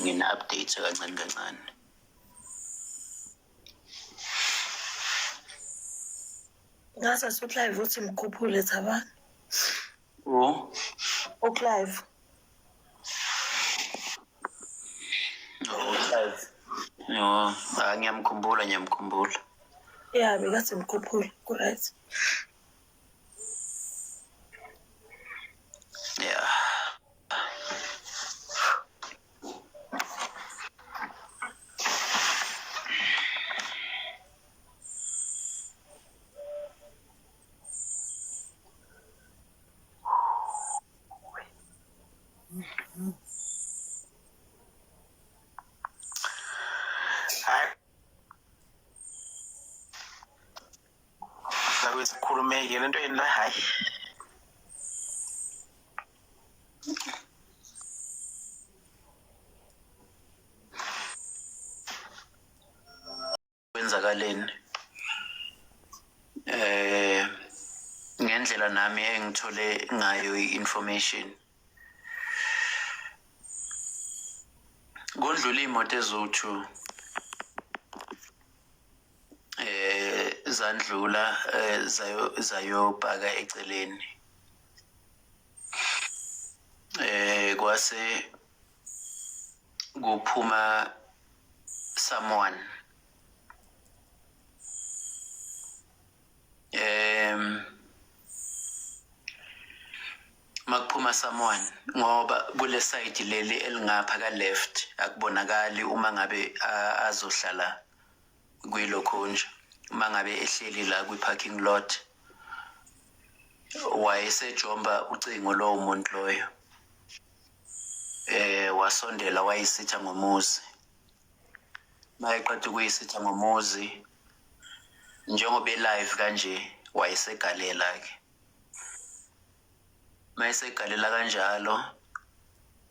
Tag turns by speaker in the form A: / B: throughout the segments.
A: Ngina-update kancane kancane.
B: Ngazathi uClive uthi mkhuphule Thabani.
A: Oh.
B: UClive.
A: Oh, Clive. Yo, ah, ngiyamkhumbula, ngiyamkhumbula.
B: Yeah, bekathi mkhuphule, ku-right.
A: Yeah.
C: Hayi zakwethu khulumeke le nto yeni la hayi.
A: Kwenzakaleni ngendlela nami engithole ngayo i-information kundlula iy'moto eziwu-two zandlula zayopaka eceleni kwase kuphuma someone makuphuma someone ngoba kule side leli elingapha ka left akubonakali uma ngabe azohlala kwilokhonja uma ngabe ehleli la kwi parking lot wayesejomba ucingo lowo muntu loyo wasondela wayisitha ngomuzi mayeqeda ukuyisitha ngomuzi njengoba elive kanje wayesegalela ke mayesegalela kanjalo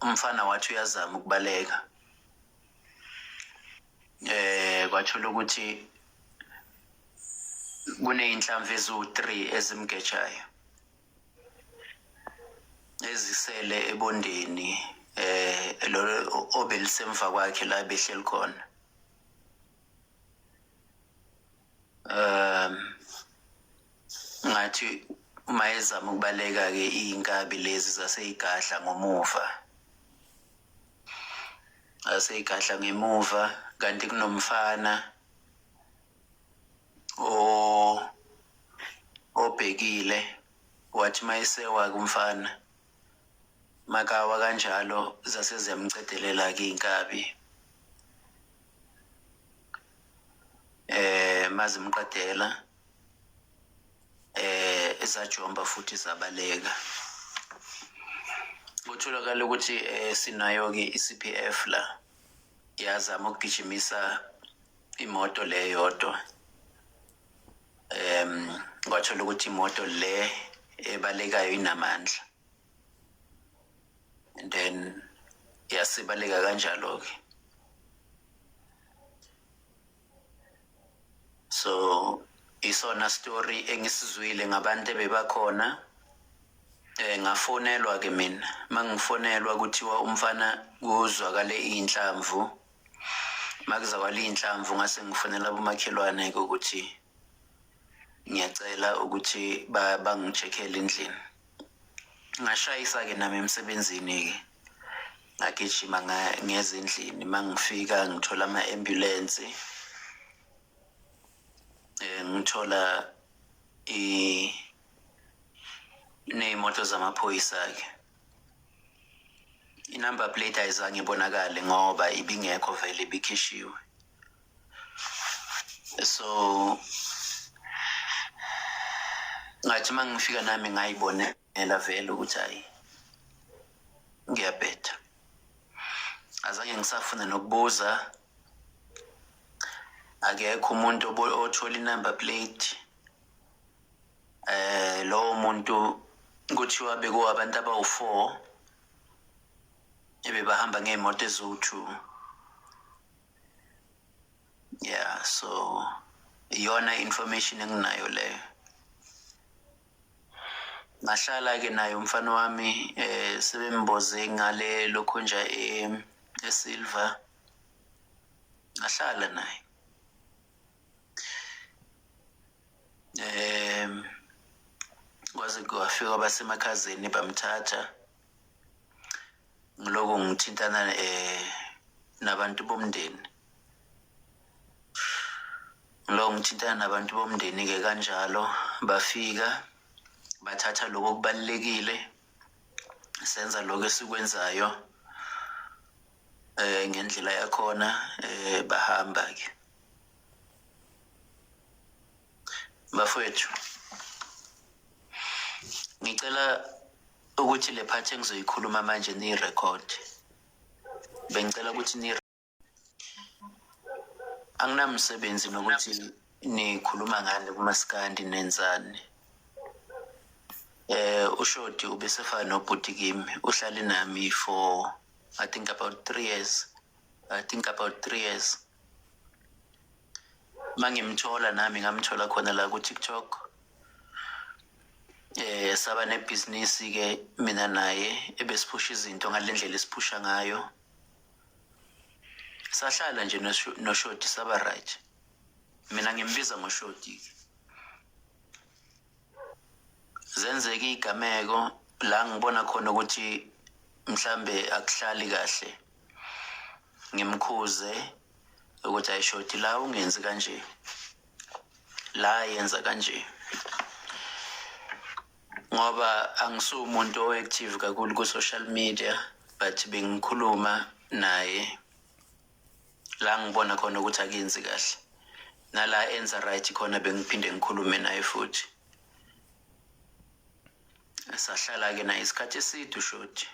A: umfana wathi uyazama ukubaleka kwathola ukuthi kuneyinhlamvu eziwu-3 ezimgejayo ezisele ebondeni lo obelisemva kwakhe la behleli khona. Ngathi uma ezama ukubaleka ke iy'nkabi lezi zaseyigadla ngomuva, zaseyigadla ngemuva kanti kunomfana obhekile wathi mayesewa-ke umfana makawa kanjalo zase ziyamcedelela-ke iy'nkabi mazimqedela ezajomba futhi zabaleka. Kutholakala ukuthi sinayo-ke i-C_P_F la yazama ukugijimisa imoto le yodwa kwathola ukuthi imoto le ebalekayo inamandla and then yasibaleka kanjalo-ke. So isona story engisizwile ngabantu ebebakhona. Ngafonelwa ke mina, mangifonelwa kuthiwa umfana kuzwakale iy'nhlamvu, makuzwakala iy'nhlamvu ngase ngifonela abomakhelwane-ke ukuthi ngiyacela ukuthi bangi-check-ele endlini. Ngashayisa-ke nami emsebenzini-ke ngagijima ngeza endlini, mangifika ngithola ama-ambulensi ngithola ney'moto zamaphoyisa-ke. I-number plate ayizange ibonakale ngoba ibingekho vele ibikhishiwe. So ngathi uma ngifika nami ngayibonela vele ukuthi hayi ngiyabheda. Azange ngisafuna nokubuza, akekho umuntu othola i-number plate. Lowo muntu kuthiwa bekuwabantu abawu-4 ebebahamba ngey'moto eziwu-2. Yeah, so iyona information enginayo leyo. Ngahlala ke naye umfana wami sebemboze ngale lokhunja eSilver, ngahlala naye. Kwaze kwafika abasemakhazeni bamthatha. Ngiloko ngithintana nabantu bomndeni, ngiloko ngithintana nabantu bomndeni-ke kanjalo, bafika bathatha lokho okubalulekile, senza lokho esikwenzayo ngendlela yakhona, bahamba ke. Bafowethu, ngicela ukuthi le part engizoyikhuluma manje niyirekhode. Bengicela ukuthi ni anginamsebenzi nokuthi nikhuluma ngani kumaskandi nenzani. UShoti ubesefana nobhuti kimi, uhlale nami for I think about 3 years. I think about 3 years. Mangimthola nami ngamthola khona la ku TikTok. Saba nebhizinisi ke mina naye ebesiphusha izinto ngalendlela esiphusha ngayo. Sahlala nje noShoti saba right. Mina ngimbiza ngoShoti ke. Zenzeka igameko la ngibona khona ukuthi mhlambe akuhlali kahle, ngimkhuze ukuthi ayishoti la, ungenzi kanje la, yenza kanje, ngoba angisumuntu o-active kakhulu ku-social media, but bengikhuluma naye la ngibona khona ukuthi akuyenzi kahle, nala enza right khona bengiphinde ngikhulume naye futhi. Sahlala-ke naye isikhathi eside uShoti.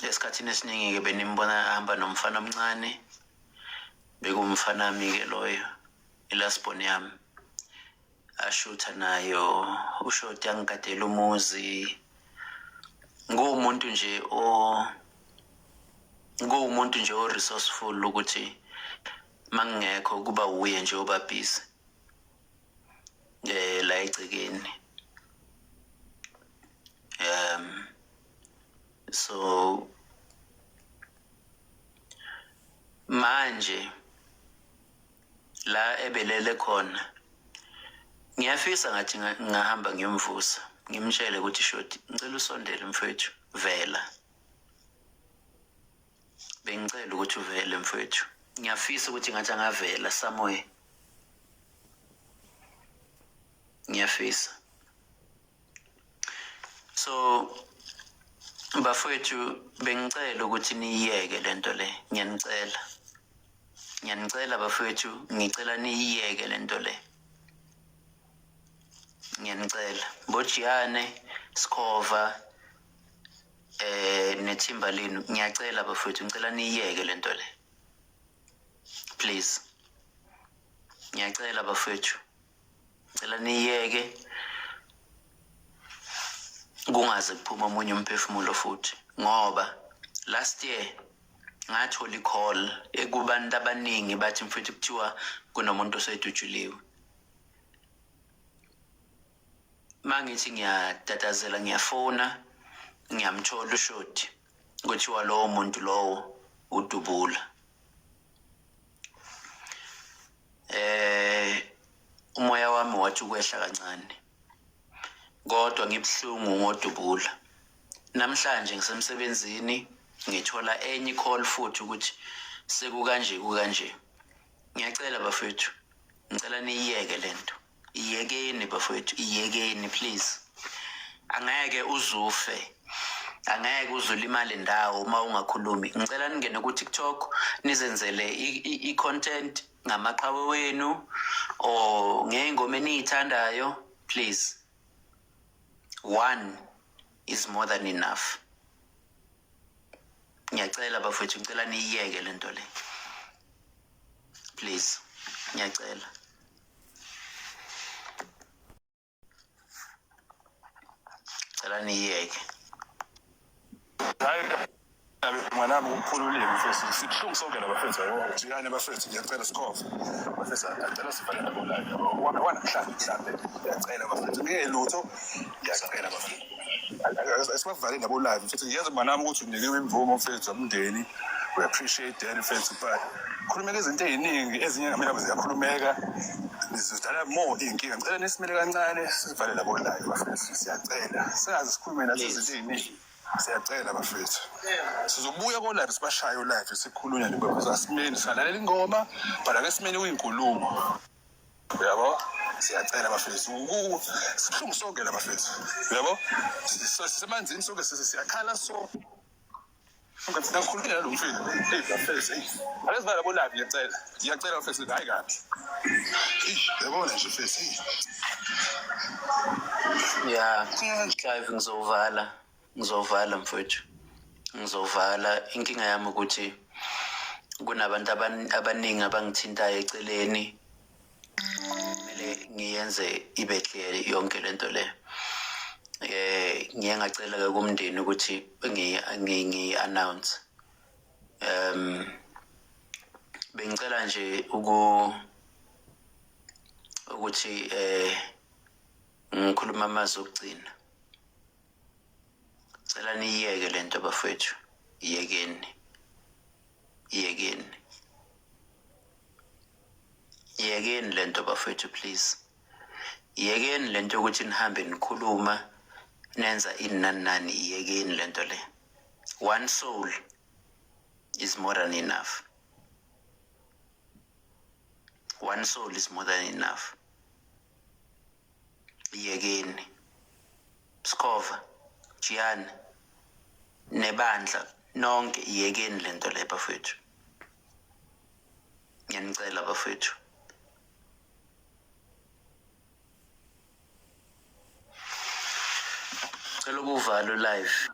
A: Esikhathini esiningi-ke benimbona ahamba nomfana omncane, bekumfana wami-ke loyo, i-last born yami, ashutha nayo uShoti, angigadela umuzi. Nguwumuntu nje o nguwumuntu nje o-resourceful, ukuthi mangingekho kuba uye nje oba busy la egcekeni. So manje la ebelele khona, ngiyafisa ngathi ngingahamba ngiyomvusa, ngimtshele ukuthi Shoti, ngicela usondele mfethu, vela, bengicela ukuthi uvele mfethu. Ngiyafisa ukuthi ngathi angavela somewhere, ngiyafisa. So bafowethu, bengicela ukuthi niyiyeke lento le, ngiyanicela, ngiyanicela bafowethu, ngicela niyiyeke lento le, ngiyanicela. Bojiyane Sikhova nethimba lenu, ngiyacela bafowethu, ngicela niyiyeke lento le, please. Ngiyacela bafowethu, ngicela niyiyeke, kungaze kuphuma omunye umphefumulo futhi, ngoba last year ngathola i-call ekubantu abaningi, bathi mfethu, kuthiwa kunomuntu osedutshuliwe. Mangithi ngiyatatazela, ngiyafona, ngiyamthola uShoti, kuthiwa lowo muntu lowo udubula. Umoya wami wathi ukwehla kancane, kodwa ngibuhlungu ngodubula. Namhlanje ngisemsebenzini, ngithola enye call futhi ukuthi sekukanje kukanje. Ngiyacela bafethu, ngicela niyiyeke lento, iyekeni bafethu, iyekeni please. Angeke uzufe, angeke uzulimale ndawo uma ungakhulumi. Ngicela ningene ku-TikTok, nizenzele i-content ngamaqhawe wenu or ngey'ngoma eniyithandayo, please. One is more than enough. Ngiyacela bafethu, ngicela niyiyeke lento le, please, ngiyacela. Cela niyiyeke.
C: Hayi.
D: Mwanami ukukhululile mfethu, sibuhlungu sonke la bafethu, yabo. Jikane bafethu, ngiyacela sikhova. Bafethu, ngiyacela sivale nabo la, yabo. Wanamhlanje mhlambe. Ngiyacela bafethu, ngeke lutho. Ngiyacela bafethu. Asibavale nabo live mfethu. Ngiyeza mwanami ukuthi unikiwe imvumo mfethu umndeni. We appreciate that mfethu, but khulumeka izinto ey'ningi ezinye ngamele ziyakhulumeka zidala more iy'nkinga. Ngicela nisimele kancane sivale nabo live bafethu, siyacela. Singaze sikhulume nathi izinto ey'ningi. Siyacela bafethu, sizobuya ko-live sibashaye o-live sikhulunywa nje bafethu. Asimeni singalalela ingoma but ake simeni kuyinkulumo, uyabo. Siyacela bafethu, sibuhlungu sonke la bafethu, uyabo. Sisemanzini sonke, siyakhala sonke thina, sikhulumile nalo mfethu. Eyi bafethu, eyi ake sivale labo live, ngiyacela, ngiyacela bafethu, hhayi kabi. Eyi yabona nje mfethu, eyi.
A: Ya Clive, ngizovala, ngizovala mfowethu, ngizovala. Inkinga yami ukuthi kunabantu abaningi abangithintayo eceleni, kumele ngiyenze ibe clear yonke lento le. Ngiye ngacela ke kumndeni ukuthi ngi announce. Bengicela nje ukuthi ngikhuluma amazwi okugcina. Cela niyiyeke lento bafethu, iyekeni, iyekeni, iyekeni lento bafethu, please, iyekeni lento yokuthi nihambe nikhuluma nenza ini nani nani. Iyekeni lento le. One soul is more than enough. One soul is more than enough. Iyekeni. Sikhova, Jiyane nebandla nonke, iyekeni lento le bafethu, ngiyanicela bafethu. Cela ukuvala live.